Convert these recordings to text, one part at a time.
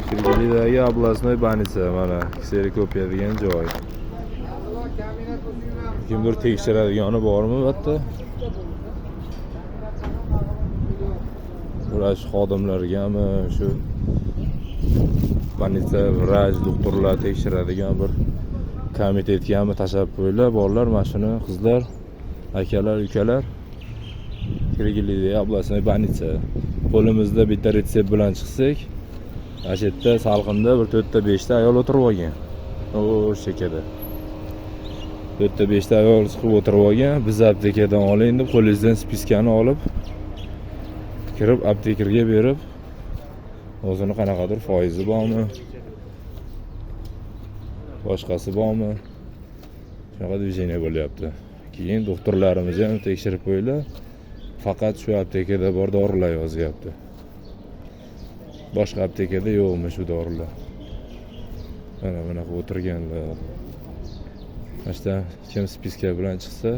Sergelidagi областной больница mana kserokopiya degan joy. Kimdir tekshiradigani bormi bu yerda? Vrach xodimlargami shu больница vrach doktorlar tekshiradigan bir komitetgami tashlab qo'yinglar bolalar, mana shuni qizlar, akalar, ukalar. Sergelidagi областной больница. Qo'limizda bitta retsept bilan chiqsak, ana shu yerda salqinda bir 4 ta 5 ta ayol o'tirib olgan. O chekada. 4 ta 5 ta ayol chiqib o'tirib olgan. Biz aptekadan oling deb qo'lingizdan spiskani olib kirib aptekarga berib o'zini qanaqadir foizi bormi? Boshqasi bormi? Shunaqa движение bo'lyapti. Keyin doktorlarimiz ham tekshirib qo'yinglar. Faqat shu aptekada bor dorilar yozyapti. Boshqa aptekada yo'qmi shu dorilar? Mana bunaqa o'tirganlar. Mana shu kim spiska bilan chiqsa,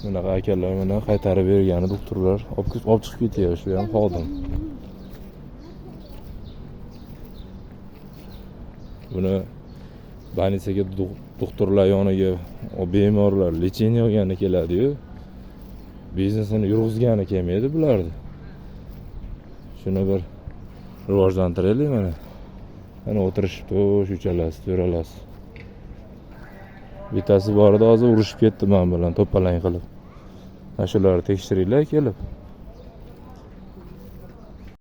bunaqa akalar mana qaytarib bergani doktorlar olib chiqib ketyapti, shu ham xodim. Buni больницаga doktorlar yoniga bemorlar lechение olgani keladi-yu, biznesini yurg'izgani kelmaydi bularni. Shuni bir rivojlantiraylik mana. Mana o'tirishibdi shu uchalasi, to'ralasi. Bittasi bor edi, hozir urushib ketdi men bilan to'palang qilib. Mana shularni tekshiringlar kelib.